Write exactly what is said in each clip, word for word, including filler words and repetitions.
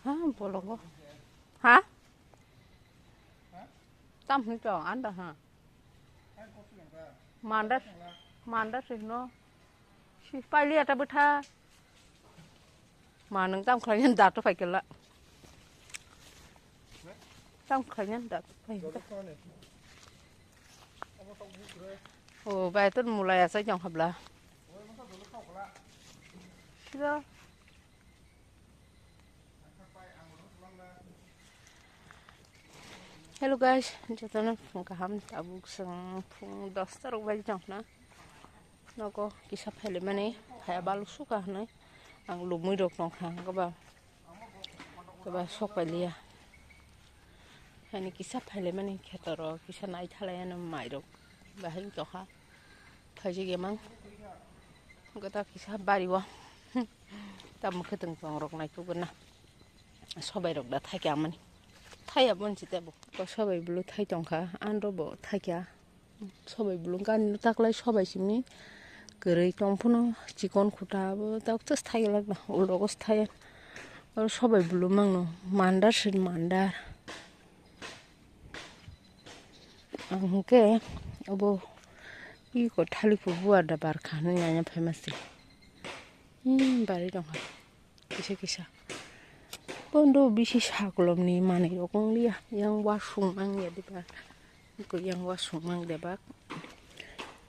Ha, bolongo. Ha? Tam hwn tong, anda ha. Manda, manda sih no. Si pali ata bwtha. Ma nung tam khlai nyan da to phai kela. Tam khlai nyan da to phai. O bai ton mulai asai jong habla. Sida. Hello guys, jotono phung kaham, tabuk chwng phung dosta rok bai jong na nogo kisa phaile mani phaya balu suka hwnwi ang lumui rok tong kha goba goba sok pailiya. Hani kisa phaile mani kheto rok kisa nai thalai ano mai rok bahai tokha. Thaijak emang gota kisa bari o. Tamo khe tong tong rok nai kuguna. Sobai rok da thaikya amani. Thaiya bon si tebo. Ko sobai bulu thai tongkha, andro bo thaikya. Sobai bulu gani taklai sobai simi kwrwi tong phano chikon khuta bo tak tas thai lak na. Ulo ko thai. Oro sobai bulu mangno mandar sin mandar. Ang hwnkhe obo iko thaliphur buar da barkha hinwi nanya phaima se. Hmm, bari tongkha kisa kisa. Bondo bisi sakolomni manwi rok wng liya. Yang wasung mang ya diba. Iko yang wasung mang debak.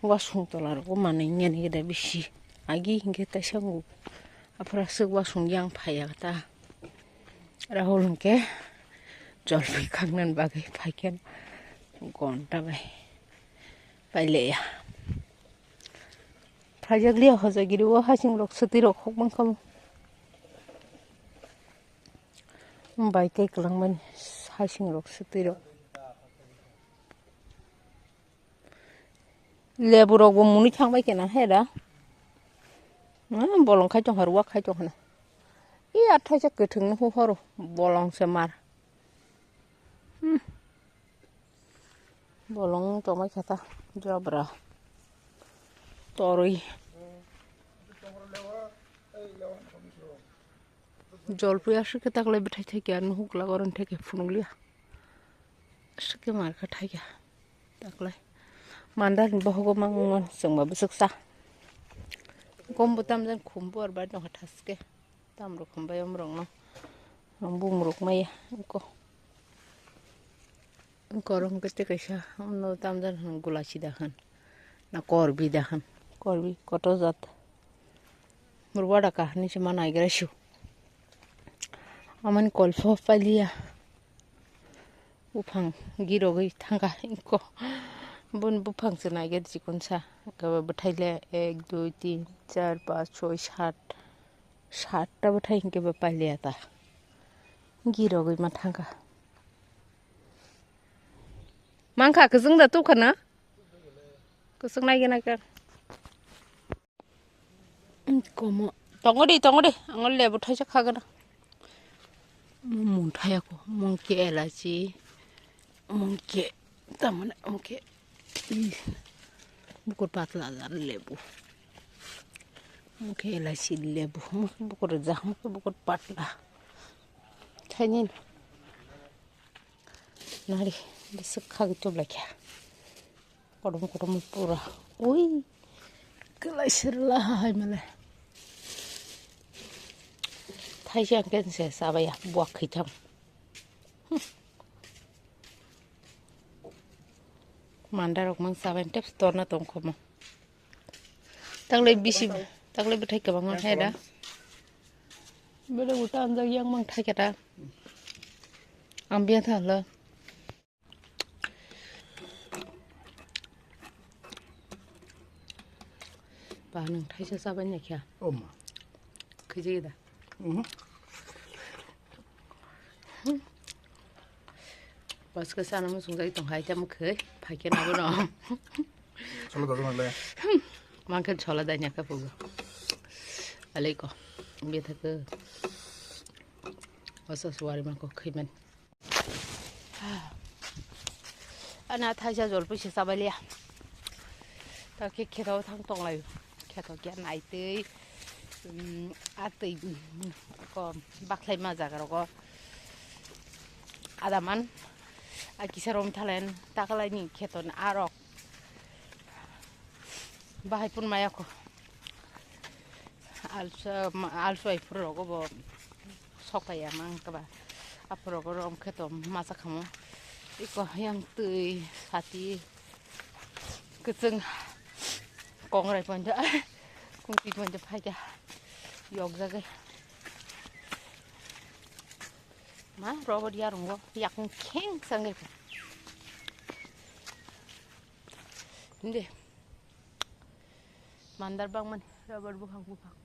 Wasung tola rok manwi nani gede bisi. Agi hwnkhe kaisa wng. Aphra swk wasung yang phaiya ta. Rahul hwnkhe jolphi khangnani bagwi phaikhe gonta bai paileya. Phaijak liya hojagiri o hasing rok swtwi rok hokmang kamo. Bai tei kwlangmani hasing rok swtwi rok. Lebu rok bo mwnwi thang bai khe na he da. Hmm, bolong khai tong kha, ruwak khai tong kha na. I athaisa kwthwng no hu horo bolong se mar. Hmm. Bolong tong bai kha ta jabra. Torwi. Jolpui aswk khe taklai bwthai thai khe, nuhuk glak oro thai khe phunukliya. Aswk khe mar kha thai khe taklai. Mandar ni bohogo mangma chwngba bwswk sa. Kombo tamjani khum buar bai tongkha thaske. Tamrok khum bai omrokno. Ang bumrok maya. Iko. Korong kete kaisa, ono tamjani hwn gula sida hwn. Na korbi da hwn. Korbi koto jat. Murwada kahani se ma naigra su. Amani kolpho paliya. Buphang girogwi thangkha inko. Bun buphang se naigra chikon sa. Gaba bwthaile ek, dui, tin, char, panch, choi, sat. Satta bwthai hinkhe bo paliya ta. Girogwi ma thangkha. Mangkha kwchwng da tukha na? Kwchwng nai gana khe. Komo. Tongo di, tongo di. Ango lebu thaisa khagana. Mung thaya ko. Mung ke elachi. Mung ke. Tamane mung ke. Bukur patla jar lebu. Mung ke elachi lebu. Mung ke bukur jah. Mung ke bukur patla. Thainin. Nari, bwswk khagwi tublaikha. Kotom kotom pura. Ui, kwlai sirla hai male. Thaisa hwnkhe se chabaiya, buak khwitham. Hmm. Mandarok mang chabai tep torna tongkhomo. Taklai bisi, taklai bwthai kwbangma thai da. Bele uta anjak yang mang thai khe ta. Ang biya thangla. Ba nang thaisa chabai nai kha. O ma. Khijai da. Mhm. Bas ka sana mo sungai tong hai tam khe phai khe na bo no. Solo da nang le. Mang khe chola da nya ka pugo. Alai ko. Be tha ko. Osa suwari ma ko khimen. Ana thaisa jol puisa chabai liya. Ta khe kheto thang tong lai. Kheto kya nai tei. Um, a twi, um, ko bakhlai ma jaga rogo adaman a kisa rom thalen takalai ni kheton arok bahai pun maya ko alsa alsa ai phuru rogo bo sok pai ya mang kaba a phuru rogo rom kheto masa khamo iko yang twi sati. Kwchwng kongrai pointo, kungtwi pointo phaikha, yokjagwi. Ma, rubber yarwngo, yakung kheng sangwi. Hindi. Mandar bangmani, rubber buphang buphang.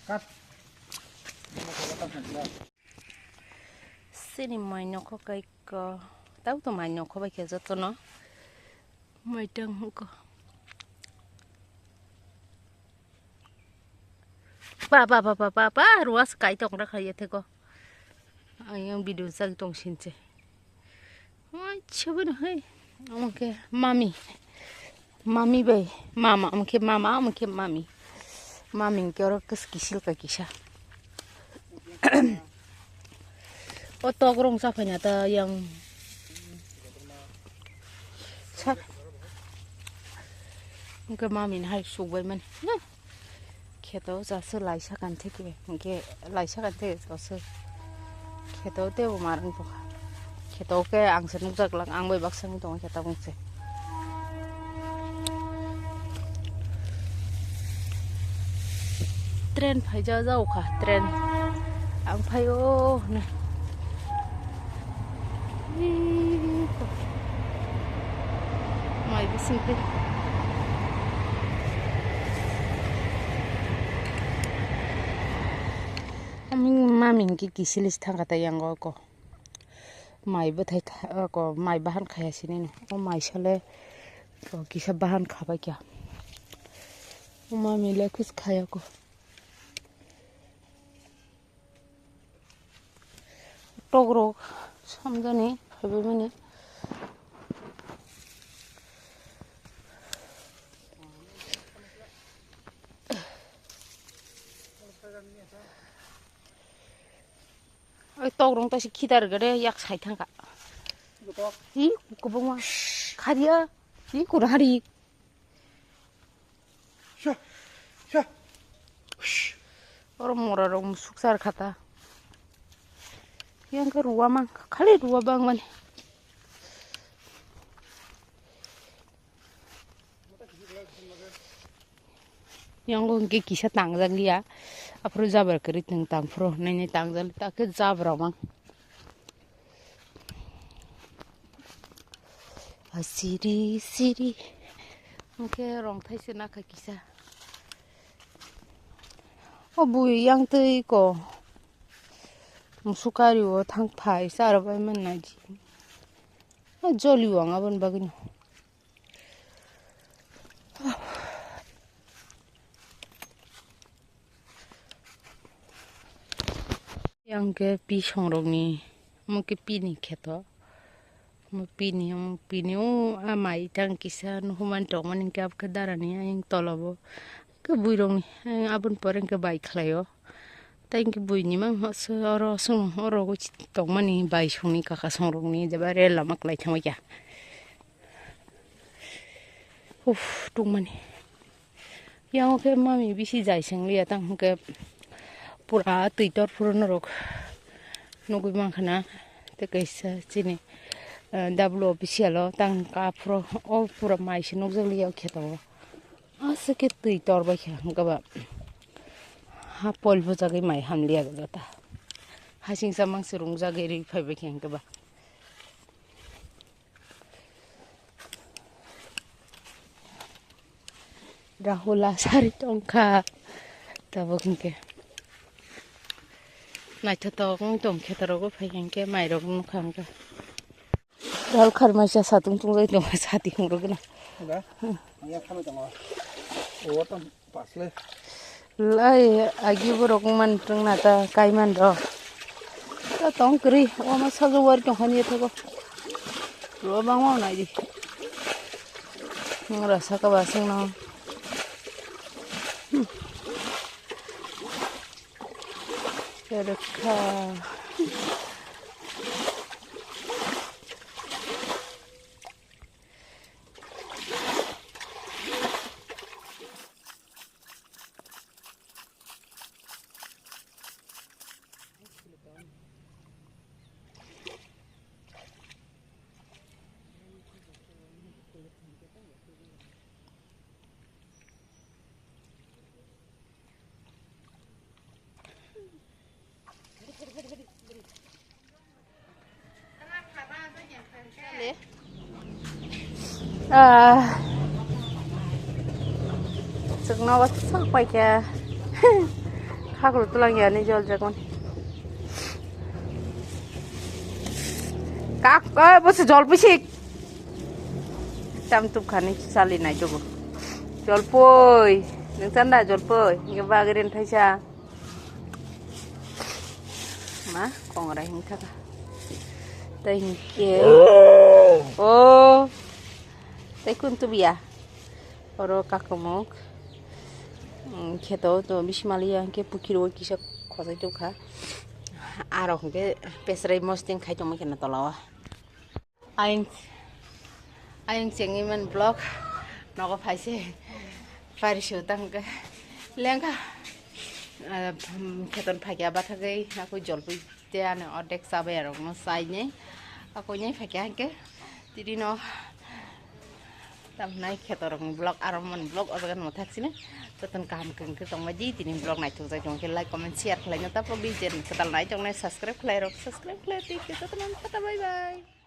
Cut. Sini mai nokho kai ko. Tau to mai nokho bai khe jotono. Mai tang ko. Pa, pa, pa, pa, pa, pa, ruas kai tong ra khai theko. Ang yang video jak tong sinche. Acha bono hai. Omo khe mami. Mami bai. Mama, omo khe mama, omo khe mami. Mami hwnkhe oro kis-, kisil ka kisa. O tok rong cha phaina ta yang. Sa-, hwnkhe mami ni hai suk bai mani. Kheto jasa laisa kan theke, hwnkhe laisa kan theke jasa. Kheto tebo marwng tongkha. Kheto khe ang se nukjak lang, ang bai baksa wng tongo kheto mung se. Train phaija jaokha, train. Ang phaio hwnwi. Mai bising twi. Mami hwnkhe kisil se thangkha tei yang o ko. Mai bwthai tha-, ko mai bahan khaya sinino. O mai sale ko kisa bahan khabai kya. O mami le khus khaya ko. Tokrok samjani phaibai mani. Oi, tokrok ta si khidar gede yak sai thangka. Hi, kubungma. Khadia. Hi, kurhari. Sha, sha. Oro mora rok musuk sar khata. Yang ke ruwa mang, khali ruwa bang mani. Yang ko ke kisa tangjak liya. Aphuru jabar kari tang tang phuru nai nai tangjak ta ke jabra mang. Asiri siri. Hwnkhe rong thaise nakha kisa. O bui yang twi ko. Musukari o thang phai charo bai man naji. O joli wang aboni bagwino. Yang ke pi songrokni, omo ke pini kheto, omo pini, omo pini, o a mai tang kisa nuhuman tongmani hingke abokhe darani ayang tolabo ke buirokni ayang aboni pore hingke bai khlaio. Tei hingke buini mang oro song oro tongmani bai songni kaka songrokni jeba rel lama kwlai thangbaikha. Uff, tongmani. Yang khe mami bisi jai seng liya tang hwnkhe pura twi tor phuru norok nugui mankha na. Tei kaisa chini, eh, W official o tang ka phuru o pura mai se nukjak liya o kheto o. Aswk khe twi tor bai kha hwnkhe ba ha pol bujagwi mai ham liya gajata. Hasing samang se rungjagwi ri phai bai kha hwnkhe ba. Rahula sari tongkha. Tabuk hwnkhe naithotok wng tong khe torogo phai hwnkhe mairok nukha hwnkhe. Dal kharmai cha satung tungwi tongkha sati hungrogna. Ba? Iya khamai tongo. O to. Lai agi borok man tongna ta kaiman do. Ta tong kwrwi, omo sajwk wari tongkha ni thago. Ro bangma nai di. Ngra saka ba singno. Hmm. Rwkha. Ah, chwkno sak paikha. Khaklo twlang yani jol jagon. Kak, eh, bose jol pisik. Tam tup khani sali nai jogo. Jol poi, nang chanda jol poi. Nge bagrin thaisa. Ma, kongrai hing thaka. Tei hing ke. Oh. Tei kun tu biya. Oro kakomok. Mm, kheto to bisi maliya hingke pukiro kisa khosai tokha. Aro hingke pesrai mosting khai tongma khe na tola o. Ayang, ayang chengwi man vlog nogo phaise pari su tang ke lengkha, ah, kheton phakya bathagwi aku jolpui te ani ordek chabai arok no chainai aku nyai phakya hingke tiri no tamnai khetorok ni vlog aro man vlog o jaga no thak sini joton kaham khe tongma di tini vlog naithok jai tong khe like comment share khlai no tapok di jen kwtal nai tong nai subscribe khlai rok subscribe khlai twi khe joton no tata bye bye.